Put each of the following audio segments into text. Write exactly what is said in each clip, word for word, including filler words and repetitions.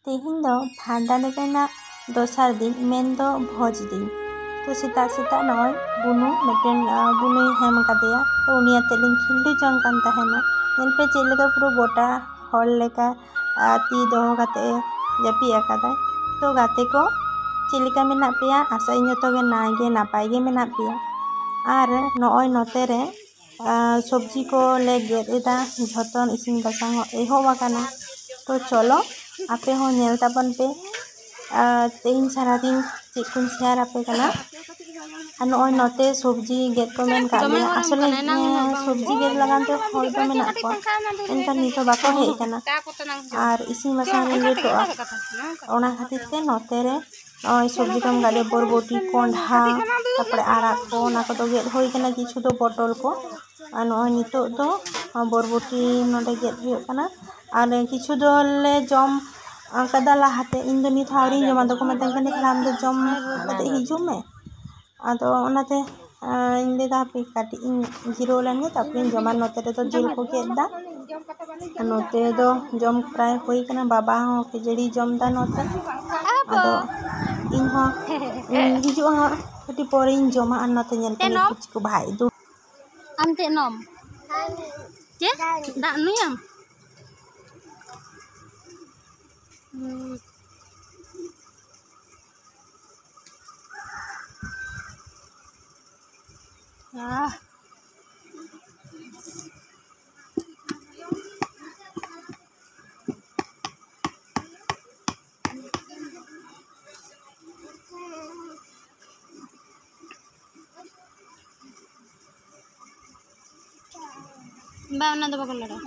ᱛᱮᱦᱮᱧ ᱫᱚ ᱵᱷᱟᱸᱰᱟᱱ ᱨᱮᱱᱟᱜ ᱫᱚᱥᱟᱨ ᱫᱤᱱ, ᱢᱮᱱᱫᱚ ᱵᱷᱚᱡᱽ ᱫᱤᱱ᱾ ᱛᱚ ᱥᱮᱛᱟᱜ ᱥᱮᱛᱟᱜ ᱱᱚᱜᱼᱚᱭ ᱵᱩᱱᱩ ᱢᱤᱫᱴᱮᱱ, ᱟᱸ, ᱵᱩᱱᱩᱭ ᱦᱮᱢ ᱟᱠᱟᱫᱮᱭᱟ᱾ ᱛᱚ ᱩᱱᱤ ᱟᱛᱮ ᱞᱤᱧ ᱠᱷᱤᱞᱰᱩ ᱡᱚᱝ ᱠᱟᱱ ᱛᱟᱦᱮᱱᱟ᱾ ᱧᱮᱞ ᱯᱮ ᱪᱮᱫ ᱞᱮᱠᱟ ᱯᱩᱨᱟᱹ ᱜᱚᱴᱟ ᱦᱚᱲ ᱞᱮᱠᱟ, ᱟᱸ, ᱛᱤ ᱫᱚᱦᱚ ᱠᱟᱛᱮ ᱮ ᱡᱟᱹᱯᱤᱫ ᱟᱠᱟᱫᱟᱭ᱾ ᱛᱚ ᱜᱟᱛᱮ ᱠᱚ, ᱪᱮᱫ ᱞᱮᱠᱟ ᱢᱮᱱᱟᱜ ᱯᱮᱭᱟ? ᱟᱥᱟᱭᱟᱹᱧ ᱡᱚᱛᱚ ᱜᱮ ᱱᱟᱭ ᱜᱮ ᱱᱟᱯᱟᱭ ᱜᱮ ᱢᱮᱱᱟᱜ ᱯᱮᱭᱟ᱾ ᱟᱨ ᱱᱚᱜᱼᱚᱭ ᱱᱚᱛᱮ ᱨᱮ ᱟᱨ ᱥᱚᱵᱽᱡᱤ ᱠᱚᱞᱮ ᱜᱮᱫ ᱮᱫᱟ, ᱡᱷᱚᱛᱚᱱ ᱤᱥᱤᱱ ᱵᱟᱥᱟᱝ ᱦᱚᱸ ᱮᱦᱚᱵ ᱟᱠᱟᱱᱟ᱾ ᱛᱚ ᱪᱚᱞᱚ, ᱟᱯᱮ ᱦᱚᱸ ᱧᱮᱞ ᱛᱟᱵᱚᱱ ᱯᱮ, ᱟᱨ ᱛᱮᱦᱮᱧ ᱥᱟᱨᱟᱫᱤᱱ ᱪᱮᱫ ᱠᱚᱧ ᱥᱮᱭᱟᱨ ᱟᱯᱮ ᱠᱟᱱᱟ᱾ ᱟᱨ ᱱᱚᱜᱼᱚᱭ ᱱᱚᱛᱮ ᱥᱚᱵᱽᱡᱤ ᱜᱮᱫ ᱠᱚ ᱢᱮᱱ ᱠᱟᱜ ᱞᱮᱭᱟ᱾ ᱟᱥᱚᱞᱮ, ᱮᱸ, ᱥᱚᱵᱽᱡᱤ ᱜᱮᱫ ᱞᱟᱜᱟᱱ ᱛᱮ ᱦᱚᱲ ᱫᱚ ᱢᱮᱱᱟᱜ ᱠᱚᱣᱟ, ᱮᱱᱠᱷᱟᱱ ᱱᱤᱛ ᱦᱚᱸ ᱵᱟᱠᱚ ᱦᱮᱡ ᱟᱠᱟᱱᱟ᱾ ᱟᱨ ᱤᱥᱤᱱ ᱵᱟᱥᱟᱝ ᱞᱮ ᱞᱮᱴᱚᱜᱼᱟ᱾ ᱚᱱᱟ ᱠᱷᱟᱹᱛᱤᱨ ᱛᱮ ᱱᱚᱛᱮ ᱨᱮ ᱱᱚᱜᱼᱚᱭ ᱥᱚᱵᱽᱡᱤ ᱠᱚ ᱮᱢ ᱠᱟᱜ ᱞᱮᱭᱟ, ᱵᱚᱨᱵᱚᱴᱤ, ᱠᱚᱸᱰᱷᱟ, ᱛᱟᱨᱯᱚᱨᱮ ᱟᱲᱟᱜ ᱠᱚ, ᱚᱱᱟ ᱠᱚᱫᱚ ᱜᱮᱫ ᱦᱩᱭ ᱠᱟᱱᱟ, ᱠᱤᱪᱷᱩ ᱫᱚ ᱯᱚᱴᱚᱞ ᱠᱚ᱾ ᱟᱨ ᱱᱚᱜᱼᱚᱭ ᱱᱤᱛᱚᱜ ᱫᱚ ᱵᱚᱨᱵᱚᱴᱤ ᱱᱚᱰᱮ ᱜᱮᱫ ᱦᱩᱭᱩᱜ ᱠᱟᱱᱟ᱾ ᱟᱨ ᱠᱤᱪᱷᱩ ᱫᱚᱞᱮ ᱡᱚᱢ ᱠᱟᱫᱟ ᱞᱟᱦᱟᱛᱮ, ᱤᱧ ᱫᱚ ᱱᱤᱛ ᱦᱚᱸ ᱟᱹᱣᱨᱤᱧ ᱡᱚᱢᱟ᱾ ᱫᱚᱠᱚ ᱢᱮᱛᱟᱧ ᱠᱟᱱᱟ, "ᱛᱟᱦᱞᱮ ᱟᱢ ᱫᱚ ᱡᱚᱢ ᱠᱟᱛᱮ ᱦᱤᱡᱩᱜ ᱢᱮ᱾" ᱟᱫᱚ ᱚᱱᱟᱛᱮ, ᱟᱸ, ᱤᱧ ᱞᱟᱹᱭᱫᱟ, "ᱦᱟᱯᱮ ᱠᱟᱹᱴᱤᱡ ᱤᱧ ᱡᱤᱨᱟᱹᱣ ᱞᱮᱱᱜᱮ, ᱛᱟᱨᱯᱚᱨᱮᱧ ᱡᱚᱢᱟ᱾" ᱱᱚᱛᱮ ᱨᱮᱫᱚ ᱡᱤᱞ ᱠᱚ ᱜᱮᱫ ᱮᱫᱟ᱾ ᱱᱚᱛᱮ ᱫᱚ ᱡᱚᱢ ᱯᱨᱟᱭ ᱦᱩᱭ ᱠᱟᱱᱟ, ᱵᱟᱵᱟ ᱦᱚᱸ ᱠᱷᱟᱹᱡᱟᱹᱲᱤ ᱡᱚᱢ ᱮᱫᱟ ᱱᱚᱛᱮ᱾ ᱟᱫᱚ ᱤᱧ ᱦᱚᱸ, ᱤᱧ ᱦᱤᱡᱩᱜᱼᱟ ᱦᱟᱸᱜ, ᱠᱟᱹᱴᱤᱡ ᱯᱚᱨᱮᱧ ᱡᱚᱢᱟ᱾ ᱟᱨ ᱱᱚᱛᱮ ᱧᱮᱞ ᱯᱮ, ᱪᱮᱫ ᱱᱚᱢ? ᱠᱩᱪ ᱠᱚ ᱵᱟᱦᱟ ᱤᱫᱩ᱾ ᱟᱢ ᱪᱮᱫ ᱱᱚᱢ? ᱪᱮᱫ? ᱫᱟᱜ ᱧᱩᱭᱟᱢ? ᱦᱩᱸ᱾ ᱟᱦ᱾ ᱵᱟ, ᱚᱱᱟ ᱫᱚ ᱵᱟᱠᱚ ᱞᱟᱲᱟ᱾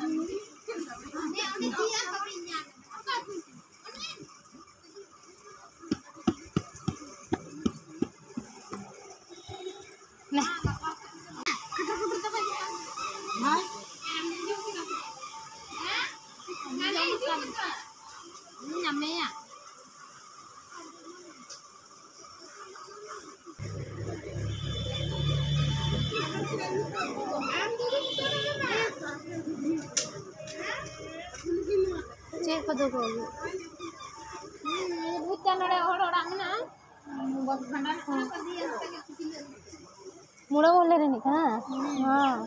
ᱱᱮ᱾ ᱧᱟᱢᱮᱭᱟ᱾ ᱪᱮᱫ ᱠᱚᱫᱚ ᱠᱚ ᱟᱹᱜᱩ? ᱵᱩᱡᱽ ᱪᱟ ᱱᱚᱰᱮ ᱦᱚᱲ ᱚᱲᱟᱜ ᱢᱮᱱᱟᱜᱼᱟ᱾ ᱵᱷᱟᱸᱰᱟᱱ ᱠᱟᱱᱟ ᱠᱚ, ᱫᱤᱭᱮ ᱱᱚᱛᱮ ᱜᱮ ᱠᱩᱴᱷᱤᱱ ᱞᱮ ᱢᱩᱲᱟᱹ ᱢᱚᱦᱞᱮ ᱨᱤᱱᱤᱡ ᱠᱟᱱᱟ? ᱦᱮᱸ᱾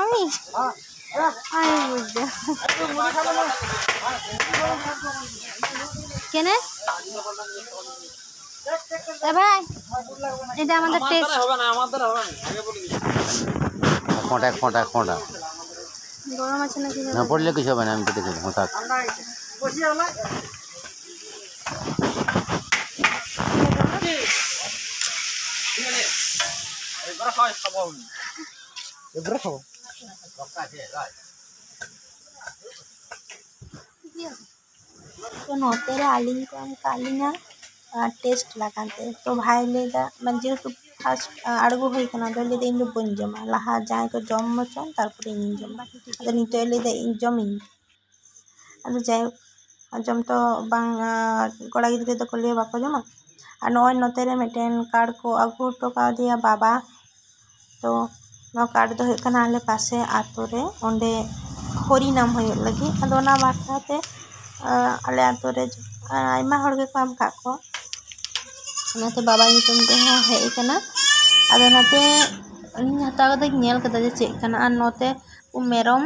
আমি? আমি বুঝতে। কেনে? এ ভাই, এটা আমাদের আমার টেক্সট। দ্বারা হবে না, আমার দ্বারা হবে না, আগে বলে দিচ্ছি। এক ফোঁটা, এক ফোঁটা, এক ফোঁটা। গরম আছে নাকি? না পড়লে কিছু হবে না, আমি কেটে দেবো, থাক। এবারে খাও, খাবো আমি। এবারে খাবো। ᱛᱚ ᱱᱚᱛᱮ ᱨᱮ ᱟᱹᱞᱤᱧ ᱠᱚ ᱮᱢ ᱠᱟᱜ ᱞᱤᱧᱟ, ᱟᱨ, ᱴᱮᱥᱴ ᱞᱟᱜᱟᱱ ᱛᱮ᱾ ᱛᱚ ᱵᱷᱟᱭ ᱞᱟᱹᱭᱫᱟ, ᱢᱟᱱᱮ, ᱡᱮᱦᱮᱛᱩ ᱯᱷᱟᱥᱴ, ᱟ, ᱟᱬᱜᱚ ᱦᱩᱭ ᱠᱟᱱᱟ, ᱟᱫᱚ ᱞᱟᱹᱭᱫᱟ, "ᱤᱧ ᱫᱚ ᱵᱟᱹᱧ ᱡᱚᱢᱟ, ᱞᱟᱦᱟ ᱡᱟᱦᱟᱸᱭ ᱠᱚ ᱡᱚᱢ ᱦᱚᱪᱚᱱ, ᱛᱟᱨᱯᱚᱨᱮ ᱤᱧᱤᱧ ᱡᱚᱢᱟ᱾" ᱟᱫᱚ ᱱᱤᱛᱚᱜ ᱮ ᱞᱟᱹᱭᱫᱟ, "ᱤᱧ ᱡᱚᱢᱤᱧ᱾" ᱟᱫᱚ ᱡᱟᱭᱦᱳᱠ, ᱡᱚᱢ ᱛᱚ ᱵᱟᱝ, ᱟ, ᱠᱚᱲᱟ ᱜᱤᱫᱽᱨᱟᱹ ᱫᱚᱠᱚ ᱞᱟᱹᱭᱟ ᱵᱟᱠᱚ ᱡᱚᱢᱟ᱾ ᱟᱨ ᱱᱚᱜᱼᱚᱭ ᱱᱚᱛᱮ ᱨᱮ ᱢᱤᱫᱴᱮᱱ ᱠᱟᱨᱰ ᱠᱚ ᱟᱹᱜᱩ ᱦᱚᱴᱚ ᱠᱟᱣᱫᱮᱭᱟ ᱵᱟᱵᱟ᱾ ᱛᱚ ᱱᱚᱣᱟ ᱠᱟᱨᱰ ᱫᱚ ᱦᱩᱭᱩᱜ ᱠᱟᱱᱟ ᱟᱞᱮ ᱯᱟᱥᱮ ᱟᱛᱳ ᱨᱮ, ᱚᱸᱰᱮ ᱦᱚᱨᱤᱱᱟᱢ ᱦᱩᱭᱩᱜ ᱞᱟᱹᱜᱤᱫ᱾ ᱟᱫᱚ ᱚᱱᱟ ᱵᱟᱠᱷᱨᱟ ᱛᱮ, ᱟ, ᱟᱞᱮ ᱟᱛᱳ ᱨᱮ ᱟᱭᱢᱟ ᱦᱚᱲ ᱜᱮᱠᱚ ᱮᱢ ᱠᱟᱜ ᱠᱚᱣᱟ᱾ ᱚᱱᱟᱛᱮ ᱵᱟᱵᱟ ᱧᱩᱛᱩᱢ ᱛᱮᱦᱚᱸ ᱦᱮᱡ ᱟᱠᱟᱱᱟ᱾ ᱟᱫᱚ ᱚᱱᱟᱛᱮ ᱤᱧ ᱦᱟᱛᱟᱣ ᱠᱟᱛᱮᱧ ᱧᱮᱞ ᱠᱮᱫᱟ ᱡᱮ ᱪᱮᱫ ᱠᱟᱱᱟ᱾ ᱟᱨ ᱱᱚᱛᱮ ᱩᱱᱠᱩ ᱢᱮᱨᱚᱢ,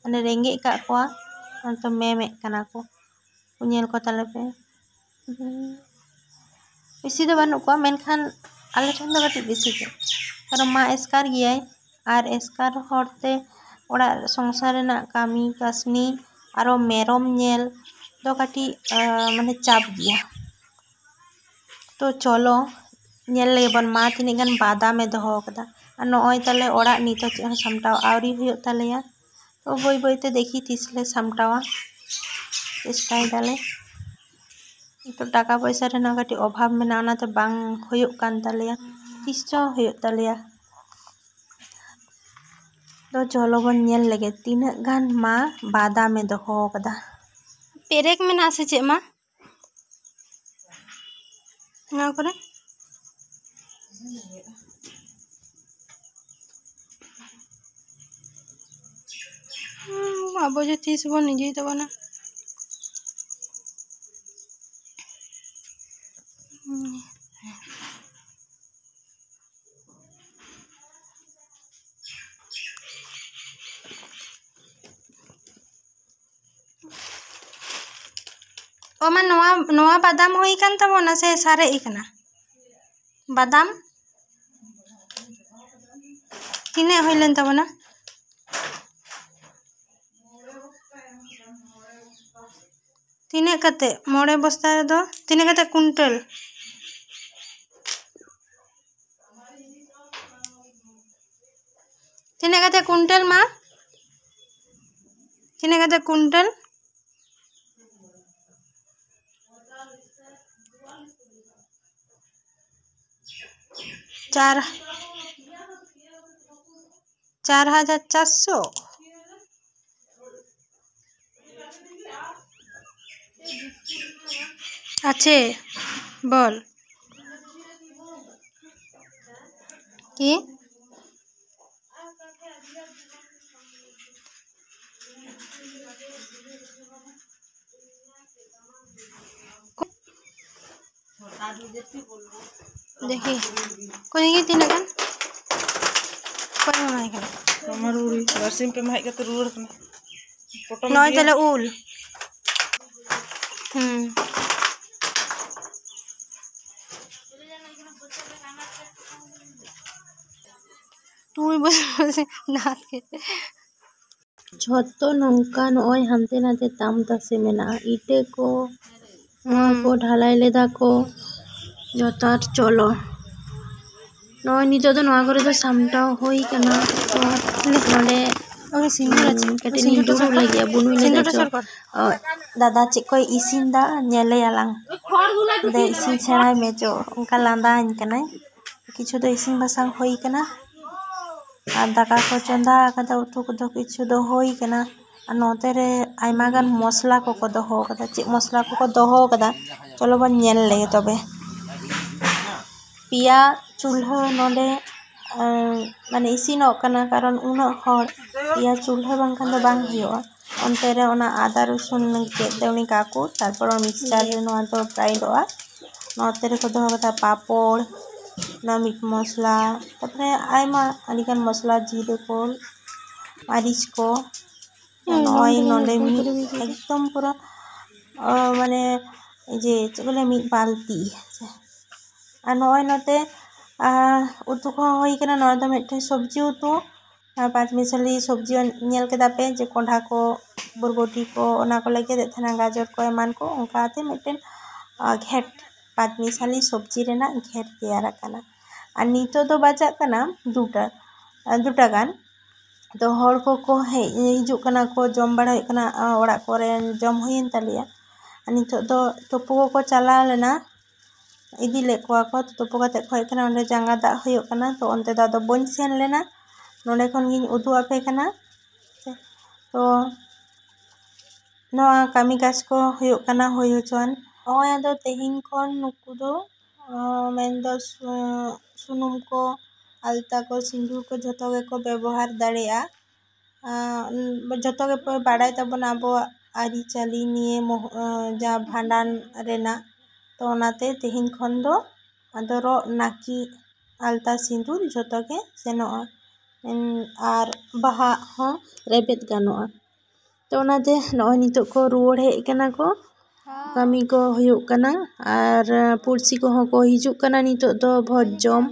ᱢᱟᱱᱮ, ᱨᱮᱸᱜᱮᱡ ᱠᱟᱜ ᱠᱚᱣᱟ, ᱚᱱᱟᱛᱮ ᱢᱮᱢᱮᱫ ᱠᱟᱱᱟ ᱠᱚ᱾ ᱧᱮᱞ ᱠᱚ ᱛᱟᱞᱮ ᱯᱮ᱾ ᱦᱩᱸ᱾ ᱵᱮᱥᱤ ᱫᱚ ᱵᱟᱹᱱᱩᱜ ᱠᱚᱣᱟ, ᱢᱮᱱᱠᱷᱟᱱ ᱟᱞᱮ ᱴᱷᱮᱱ ᱫᱚ ᱠᱟᱹᱴᱤᱡ ᱵᱮᱥᱤ ᱜᱮ᱾ ᱠᱟᱨᱚᱱ ᱢᱟ ᱮᱥᱠᱟᱨ ᱜᱮᱭᱟᱭ, ᱟᱨ ᱮᱥᱠᱟᱨ ᱦᱚᱲᱛᱮ ᱚᱲᱟᱜ ᱥᱚᱝᱥᱟᱨ ᱨᱮᱱᱟᱜ ᱠᱟᱹᱢᱤ ᱠᱟᱹᱥᱱᱤ, ᱟᱨᱚ ᱢᱮᱨᱚᱢ ᱧᱮᱞ ᱫᱚ ᱠᱟᱹᱴᱤᱡ, ᱟᱸ, ᱢᱟᱱᱮ ᱪᱟᱯ ᱜᱮᱭᱟ᱾ ᱛᱚ ᱪᱚᱞᱚ ᱧᱮᱞ ᱞᱮᱜᱮ ᱵᱚᱱ ᱢᱟ ᱛᱤᱱᱟᱹᱜ ᱜᱟᱱ ᱵᱟᱫᱟᱢᱮ ᱫᱚᱦᱚ ᱟᱠᱟᱫᱟ᱾ ᱟᱨ ᱱᱚᱜᱼᱚᱭ ᱛᱟᱞᱮ ᱚᱲᱟᱜ ᱱᱤᱛ ᱦᱚᱸ ᱪᱮᱫ ᱦᱚᱸ ᱥᱟᱢᱴᱟᱣ ᱟᱹᱣᱨᱤ ᱦᱩᱭᱩᱜ ᱛᱟᱞᱮᱭᱟ᱾ ᱛᱚ ᱵᱟᱹᱭ ᱵᱟᱹᱭ ᱛᱮ ᱫᱮᱠᱷᱤ ᱛᱤᱥ ᱞᱮ ᱥᱟᱢᱴᱟᱣᱟ, ᱪᱮᱥᱴᱟᱭ ᱫᱟᱞᱮ᱾ ᱱᱤᱛᱚᱜ ᱴᱟᱠᱟ ᱯᱚᱭᱥᱟ ᱨᱮᱱᱟᱜ ᱠᱟᱹᱴᱤᱡ ᱚᱵᱷᱟᱵᱽ ᱢᱮᱱᱟᱜᱼᱟ, ᱚᱱᱟᱛᱮ ᱵᱟᱝ ᱦᱩᱭᱩᱜ ᱠᱟᱱ ᱛᱟᱞᱮᱭᱟ᱾ ᱛᱤᱥ ᱪᱚ ᱦᱩᱭᱩᱜ ᱛᱟᱞᱮᱭᱟ᱾ ᱛᱚ ᱪᱚᱞᱚ ᱵᱚᱱ ᱧᱮᱞ ᱞᱮᱜᱮ ᱛᱤᱱᱟᱹᱜ ᱜᱟᱱ ᱢᱟ ᱵᱟᱫᱟᱢᱮ ᱫᱚᱦᱚ ᱠᱟᱫᱟ᱾ ᱯᱮᱨᱮᱠ ᱢᱮᱱᱟᱜᱼᱟ ᱥᱮ ᱪᱮᱫ ᱢᱟ ᱱᱚᱣᱟ ᱠᱚᱨᱮ? ᱦᱩᱸ, ᱟᱵᱚ ᱡᱮ ᱛᱤᱥ ᱵᱚᱱ ᱤᱭᱟᱹᱭ ᱛᱟᱵᱚᱱᱟ᱾ ᱦᱩᱸ᱾ ᱚ ᱢᱟ, ᱱᱚᱣᱟ, ᱱᱚᱣᱟ ᱵᱟᱫᱟᱢ ᱦᱩᱭ ᱠᱟᱱ ᱛᱟᱵᱚᱱᱟ ᱥᱮ ᱥᱟᱨᱮᱡ ᱠᱟᱱᱟ? ᱵᱟᱫᱟᱢ ᱛᱤᱱᱟᱹᱜ ᱦᱩᱭ ᱞᱮᱱ ᱛᱟᱵᱚᱱᱟ? ᱛᱤᱱᱟᱹᱜ ᱠᱟᱛᱮ? ᱢᱚᱬᱮ ᱵᱚᱥᱛᱟ ᱨᱮᱫᱚ ᱛᱤᱱᱟᱹᱜ ᱠᱟᱛᱮ ᱠᱩᱭᱱᱴᱟᱞ? ᱛᱤᱱᱟᱹᱜ ᱠᱟᱛᱮ ᱠᱩᱭᱱᱴᱟᱞ ᱢᱟ? ᱛᱤᱱᱟᱹᱜ ᱠᱟᱛᱮ ᱠᱩᱭᱱᱴᱟᱞ? ᱪᱟᱨ, ᱪᱟᱨ ᱦᱟᱡᱟᱨ ᱪᱟᱨᱥᱚ। ᱟᱪᱪᱷᱟ, ᱵᱚᱞ। ᱠᱤ? ᱫᱮᱠᱷᱤ, ᱠᱚᱭ ᱜᱮ ᱛᱤᱱᱟᱹᱜ ᱜᱟᱱ? ᱚᱠᱚᱭ ᱮᱢᱟᱭ ᱠᱟᱱᱟ? ᱢᱟᱢᱟ ᱨᱩᱣᱟᱹᱲ, ᱵᱟᱨᱥᱤᱧ ᱯᱮ ᱢᱟᱦᱟ ᱦᱮᱡ ᱠᱟᱛᱮ ᱨᱩᱣᱟᱹᱲ ᱠᱟᱱᱟ᱾ ᱯᱚᱴᱚᱢ ᱱᱚᱜᱼᱚᱭ ᱤᱫᱤᱭᱟ᱾ ᱛᱟᱦᱞᱮ ᱩᱞ᱾ ᱦᱩᱸ᱾ ᱛᱩᱭ ᱵᱚᱥᱮ ᱵᱚᱥᱮ ᱱᱟᱥᱮ᱾ ᱡᱷᱚᱛᱚ ᱱᱚᱝᱠᱟ ᱱᱚᱜᱼᱚᱭ ᱦᱟᱱᱛᱮ ᱱᱟᱛᱮ ᱛᱟᱢ ᱛᱟᱥᱮ ᱢᱮᱱᱟᱜᱼᱟ᱾ ᱤᱴᱟᱹ ᱠᱚ, ᱱᱚᱣᱟ ᱠᱚ ᱦᱩᱸ᱾ ᱰᱷᱟᱞᱟᱭ ᱞᱮᱫᱟ ᱠᱚ, ᱡᱚᱛᱷᱟᱛ ᱪᱚᱞᱚ᱾ ᱱᱚᱜᱼᱚᱭ ᱱᱤᱛᱚᱜ ᱫᱚ ᱱᱚᱣᱟ ᱠᱚᱨᱮ ᱫᱚ ᱥᱟᱢᱴᱟᱣ ᱦᱩᱭ ᱠᱟᱱᱟ᱾ ᱛᱚ, ᱱᱚᱰᱮ ᱳᱭ ᱥᱤᱸᱫᱩᱨ ᱟᱪᱪᱷᱟ᱾ ᱠᱟᱹᱴᱤᱡ ᱞᱤᱧ ᱫᱩᱲᱩᱵ ᱞᱟᱹᱜᱤᱫ, ᱵᱩᱱᱩ ᱞᱟᱹᱭ ᱪᱚ᱾ ᱚ, ᱫᱟᱫᱟ ᱪᱮᱫ ᱠᱚᱭ ᱤᱥᱤᱱ ᱫᱟ, ᱧᱮᱞᱮᱭᱟᱞᱟᱝ᱾ ᱫᱮ, ᱤᱥᱤᱱ ᱥᱮᱬᱟᱭ ᱢᱮ ᱪᱚ, ᱚᱱᱠᱟ ᱞᱟᱸᱫᱟᱣᱟᱹᱧ ᱠᱟᱱᱟᱭ᱾ ᱠᱤᱪᱷᱩ ᱫᱚ ᱤᱥᱤᱱ ᱵᱟᱥᱟᱝ ᱦᱩᱭ ᱠᱟᱱᱟ, ᱟᱨ ᱫᱟᱠᱟ ᱠᱚ ᱪᱚᱸᱫᱟ ᱟᱠᱟᱫᱟ, ᱩᱛᱩ ᱠᱚᱫᱚ ᱠᱤᱪᱷᱩ ᱫᱚ ᱦᱩᱭ ᱠᱟᱱᱟ᱾ ᱟᱨ ᱱᱚᱛᱮ ᱨᱮ ᱟᱭᱢᱟ ᱜᱟᱱ ᱢᱚᱥᱞᱟ ᱠᱚᱠᱚ ᱫᱚᱦᱚ ᱟᱠᱟᱫᱟ᱾ ᱪᱮᱫ ᱢᱚᱥᱞᱟ ᱠᱚᱠᱚ ᱫᱚᱦᱚ ᱟᱠᱟᱫᱟ, ᱪᱚᱞᱚ ᱵᱚᱱ ᱧᱮᱞ ᱞᱮᱜᱮ ᱛᱚᱵᱮ᱾ ᱯᱮᱭᱟ ᱪᱩᱞᱦᱟᱹ ᱱᱚᱰᱮ, ᱮᱸ, ᱢᱟᱱᱮ ᱤᱥᱤᱱᱚᱜ ᱠᱟᱱᱟ, ᱠᱟᱨᱚᱱ ᱩᱱᱟᱹᱜ ᱦᱚᱲ, ᱯᱮᱭᱟ ᱪᱩᱞᱦᱟᱹ ᱵᱟᱝᱠᱷᱟᱱ ᱫᱚ ᱵᱟᱝ ᱦᱩᱭᱩᱜᱼᱟ᱾ ᱚᱱᱛᱮ ᱨᱮ ᱚᱱᱟ ᱟᱫᱟ ᱨᱚᱥᱩᱱ ᱜᱮᱫ ᱛᱮ ᱩᱱᱤ ᱠᱟᱠᱩ, ᱛᱟᱨᱯᱚᱨ ᱢᱤᱠᱥᱪᱟᱨ ᱨᱮ ᱱᱚᱣᱟ ᱫᱚ ᱜᱨᱟᱭᱤᱱᱰᱚᱜᱼᱟ᱾ ᱱᱚᱛᱮ ᱨᱮᱠᱚ ᱫᱚᱦᱚ ᱠᱟᱫᱟ ᱯᱟᱯᱚᱲ, ᱚᱱᱟ ᱢᱤᱴ ᱢᱚᱥᱞᱟ, ᱛᱟᱨᱯᱚᱨᱮ ᱟᱭᱢᱟ ᱟᱹᱰᱤᱜᱟᱱ ᱢᱚᱥᱞᱟ, ᱡᱤᱨᱟᱹ ᱠᱚ, ᱢᱟᱹᱨᱤᱪ ᱠᱚ᱾ ᱦᱮᱸ, ᱱᱚᱜᱼᱚᱭ ᱵᱟᱝ ᱱᱚᱰᱮ ᱫᱚ ᱢᱤᱫ ᱵᱟᱝ ᱫᱚ ᱮᱠᱫᱚᱢ ᱯᱩᱨᱟᱹ, ᱚ, ᱢᱟᱱᱮ ᱡᱮ ᱪᱮᱫ ᱠᱚ ᱞᱟᱹᱭᱟ, ᱢᱤᱫ ᱵᱟᱞᱛᱤ᱾ ᱟᱨ ᱱᱚᱜᱼᱚᱭ ᱱᱚᱛᱮ, ᱟᱨ ᱩᱛᱩ ᱠᱚᱦᱚᱸ ᱦᱩᱭ ᱠᱟᱱᱟ᱾ ᱱᱚᱣᱟ ᱫᱚ ᱢᱤᱫᱴᱮᱱ ᱥᱚᱵᱽᱡᱤ ᱩᱛᱩ, ᱟᱨ ᱯᱟᱸᱪ ᱢᱤᱥᱟᱞᱤ ᱥᱚᱵᱽᱡᱤ ᱧᱮᱞ ᱠᱮᱫᱟ ᱯᱮ ᱡᱮ ᱠᱚᱸᱰᱷᱟ ᱠᱚ, ᱵᱚᱨᱵᱚᱴᱤ ᱠᱚ, ᱚᱱᱟ ᱠᱚᱞᱮ ᱜᱮᱫᱮᱫ ᱛᱟᱦᱮᱱᱟ, ᱜᱟᱡᱚᱨ ᱠᱚ ᱮᱢᱟᱱ ᱠᱚ, ᱚᱱᱠᱟᱛᱮ ᱢᱤᱫᱴᱮᱱ, ᱟ, ᱜᱷᱮᱴ, ᱯᱟᱸᱪ ᱢᱤᱥᱟᱞᱤ ᱥᱚᱵᱽᱡᱤ ᱨᱮᱱᱟᱜ ᱜᱷᱮᱴ ᱛᱮᱭᱟᱨ ᱟᱠᱟᱱᱟ᱾ ᱟᱨ ᱱᱤᱛᱚᱜ ᱫᱚ ᱵᱟᱡᱟᱜ ᱠᱟᱱᱟ ᱫᱩᱴᱟ, ᱟ, ᱫᱩᱴᱟ ᱜᱟᱱ᱾ ᱛᱚ ᱦᱚᱲ ᱠᱚᱠᱚ ᱦᱮᱡ ᱦᱤᱡᱩᱜ ᱠᱟᱱᱟ ᱠᱚ, ᱡᱚᱢ ᱵᱟᱲᱟ ᱦᱩᱭᱩᱜ ᱠᱟᱱᱟ, ᱟ, ᱚᱲᱟᱜ ᱠᱚᱨᱮ ᱡᱚᱢ ᱦᱩᱭᱮᱱ ᱛᱟᱞᱮᱭᱟ᱾ ᱟᱨ ᱱᱤᱛᱚᱜ ᱫᱚ ᱛᱩᱯᱩ ᱠᱚᱠᱚ ᱪᱟᱞᱟᱣ ᱞᱮᱱᱟ, ᱤᱫᱤ ᱞᱮᱫ ᱠᱚᱣᱟ ᱠᱚ, ᱛᱩᱯᱩ ᱠᱟᱛᱮ ᱠᱚ ᱦᱮᱡ ᱠᱟᱱᱟ, ᱚᱸᱰᱮ ᱡᱟᱸᱜᱟ ᱫᱟᱜ ᱦᱩᱭᱩᱜ ᱠᱟᱱᱟ᱾ ᱛᱚ ᱚᱱᱛᱮ ᱫᱚ ᱟᱫᱚ ᱵᱟᱹᱧ ᱥᱮᱱ ᱞᱮᱱᱟ, ᱱᱚᱸᱰᱮ ᱠᱷᱚᱱ ᱜᱤᱧ ᱩᱫᱩᱜ ᱟᱯᱮ ᱠᱟᱱᱟ᱾ ᱛᱚ ᱱᱚᱣᱟ ᱠᱟᱹᱢᱤ ᱠᱟᱡᱽ ᱠᱚ ᱦᱩᱭᱩᱜ ᱠᱟᱱᱟ, ᱦᱩᱭ ᱦᱚᱪᱚᱣᱟᱱ᱾ ᱱᱚᱜᱼᱚᱭ ᱟᱫᱚ ᱛᱮᱦᱮᱧ ᱠᱷᱚᱱ ᱱᱩᱠᱩ ᱫᱚ, ᱚ, ᱢᱮᱱᱫᱚ ᱥᱩ-, ᱥᱩᱱᱩᱢ ᱠᱚ, ᱟᱞᱛᱟ ᱠᱚ, ᱥᱤᱸᱫᱩᱨ ᱠᱚ ᱡᱷᱚᱛᱚ ᱜᱮᱠᱚ ᱵᱮᱵᱚᱦᱟᱨ ᱫᱟᱲᱮᱭᱟᱜᱼᱟ᱾ ᱟᱸ, ᱡᱷᱚᱛᱚ ᱜᱮᱯᱮ ᱵᱟᱲᱟᱭ ᱛᱟᱵᱚᱱᱟ ᱟᱵᱚᱣᱟᱜ ᱟᱹᱨᱤᱪᱟᱹᱞᱤ ᱱᱤᱭᱮ, ᱢᱚᱦ-, ᱟᱸ, ᱡᱟ ᱵᱷᱟᱸᱰᱟᱱ ᱨᱮᱱᱟᱜ᱾ ᱛᱚ ᱚᱱᱟᱛᱮ ᱛᱮᱦᱮᱧ ᱠᱷᱚᱱ ᱫᱚ ᱟᱫᱚ ᱨᱚᱜ, ᱱᱟᱹᱠᱤᱡ, ᱟᱞᱛᱟ, ᱥᱤᱸᱫᱩᱨ ᱡᱷᱚᱛᱚ ᱜᱮ ᱥᱮᱱᱚᱜᱼᱟ᱾ ᱮᱱ-, ᱟᱨ ᱵᱟᱦᱟ ᱦᱚᱸ ᱨᱮᱵᱮᱫ ᱜᱟᱱᱚᱜᱼᱟ᱾ ᱛᱚ ᱚᱱᱟᱛᱮ ᱱᱚᱜᱼᱚᱭ ᱱᱤᱛᱚᱜ ᱠᱚ ᱨᱩᱣᱟᱹᱲ ᱦᱮᱡ ᱠᱟᱱᱟ ᱠᱚ, ᱠᱟᱹᱢᱤ ᱠᱚ ᱦᱩᱭᱩᱜ ᱠᱟᱱᱟ᱾ ᱟᱨ ᱯᱩᱲᱥᱤ ᱠᱚᱦᱚᱸ ᱠᱚ ᱦᱤᱡᱩᱜ ᱠᱟᱱᱟ ᱱᱤᱛᱚᱜ ᱫᱚ ᱵᱷᱚᱡᱽ ᱡᱚᱢ᱾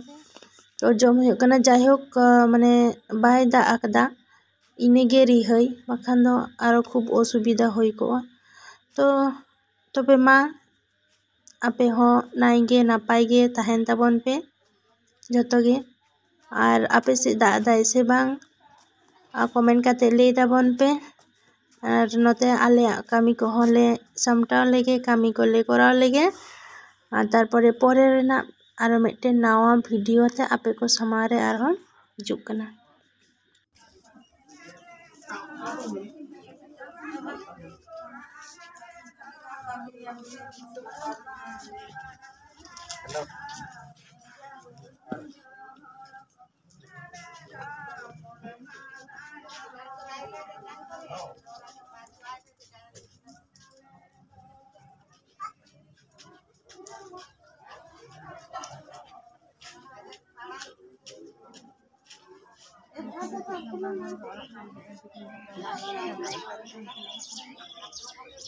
ᱛᱚ ᱡᱚᱢ ᱦᱩᱭᱩᱜ ᱠᱟᱱᱟ᱾ ᱡᱟᱭᱦᱳᱠ, ᱢᱟᱱᱮ ᱵᱟᱭ ᱫᱟᱜ ᱟᱠᱟᱫᱟ, ᱤᱱᱟᱹᱜᱮ ᱨᱤᱦᱟᱹᱭ, ᱵᱟᱠᱷᱟᱱ ᱫᱚ ᱟᱨᱚ ᱠᱷᱩᱵ ᱚᱥᱩᱵᱤᱫᱷᱟ ᱦᱩᱭ ᱠᱚᱜᱼᱟ᱾ ᱛᱚ ᱛᱚᱵᱮ ᱢᱟ, ᱟᱯᱮ ᱦᱚᱸ ᱱᱟᱭ ᱜᱮ ᱱᱟᱯᱟᱭ ᱜᱮ ᱛᱟᱦᱮᱱ ᱛᱟᱵᱚᱱ ᱯᱮ ᱡᱚᱛᱚ ᱜᱮ᱾ ᱟᱨ ᱟᱯᱮ ᱥᱮᱫ ᱫᱟᱜ ᱮᱫᱟᱭ ᱥᱮ ᱵᱟᱝ? ᱟᱨ ᱠᱚᱢᱮᱱᱴ ᱠᱟᱛᱮ ᱞᱟᱹᱭ ᱛᱟᱵᱚᱱ ᱯᱮ᱾ ᱟᱨ ᱱᱚᱛᱮ ᱟᱞᱮᱭᱟᱜ ᱠᱟᱹᱢᱤ ᱠᱚᱦᱚᱸ ᱞᱮ ᱥᱟᱢᱴᱟᱣ ᱞᱮᱜᱮ, ᱠᱟᱹᱢᱤ ᱠᱚᱞᱮ ᱠᱚᱨᱟᱣ ᱞᱮᱜᱮ᱾ ᱟᱨ ᱛᱟᱨᱯᱚᱨᱮ ᱯᱚᱨᱮ ᱨᱮᱱᱟᱜ ᱟᱨᱚ ᱢᱤᱫᱴᱮᱱ ᱱᱟᱣᱟ ᱵᱷᱤᱰᱤᱭᱳ ᱛᱮ ᱟᱯᱮ ᱠᱚ ᱥᱟᱢᱟᱝ ᱨᱮ ᱟᱨᱦᱚᱸ ᱦᱤᱡᱩᱜ ᱠᱟᱱᱟ᱾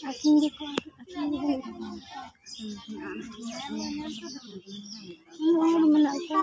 ᱟᱹᱠᱤᱱ ᱜᱮᱠᱚ, ᱟᱹᱠᱤᱱ ᱜᱮᱠᱚ ᱢᱮᱱᱟᱜ ᱠᱚᱣᱟ᱾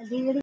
ᱡᱟᱸᱜᱟ ᱨᱮ